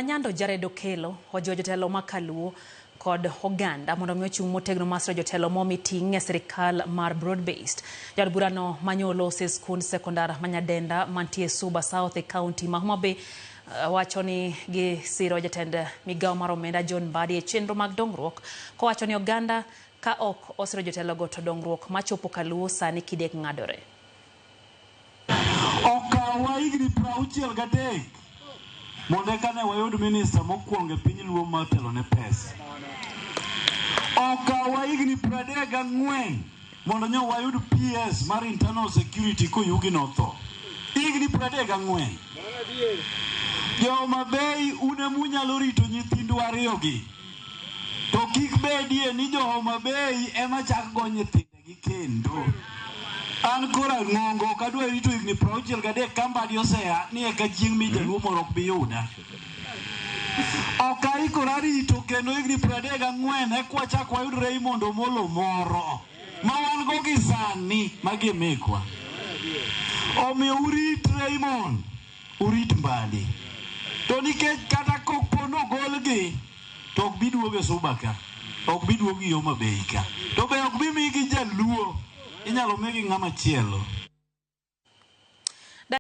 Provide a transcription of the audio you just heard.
Nyando Jared Okello ojiwo jotelo ma Kaluo kod oganda mondo mi ochung' motegno mar siro jotelo momi ting' e sirikal mar broad based. Jaod burano manyo oloso e skund sekondar ma Nyadenda mantie Suba South e kaunti ma Homa Bay wacho ni gisiro jatend migawo mar omenda John Mbadi e chenro mag dongruok kowacho ni oganda ka ok osiro jotelogo to dongruok machopo Kaluo sani kidek ng'adore. Okawa higni 63 mondo eka ne wayud minista mokwongo e piny Luo motelo ne pesa. Okawa higni 34 mondo nyo wayud PS mar internal security koyugi notho. Higni 34. Jo Homa Bay un ema unyalo rito nyithindu ariyogi. To kik bedie ni jo Homa Bay ema chak go nyithindegi kendo. An koro ang'ongo ok adwa rito higni 63 ka Mbadi osea ni eka chieng' mi jaluo moro ok bi yuda. Ok aikora rito kendo higni 34 eka wachak wayud Raymond Omolo moro ma wan go gi sani magi e mekwa. Omiyo urit Raymond, urit Mbadi. To nikech kata kopo nogolgi to ok bi duogo e Suba ka, ok bi duogo e Homa Bay ka, to be ok bi migi jaluo, inyalo migi ng'ama chielo.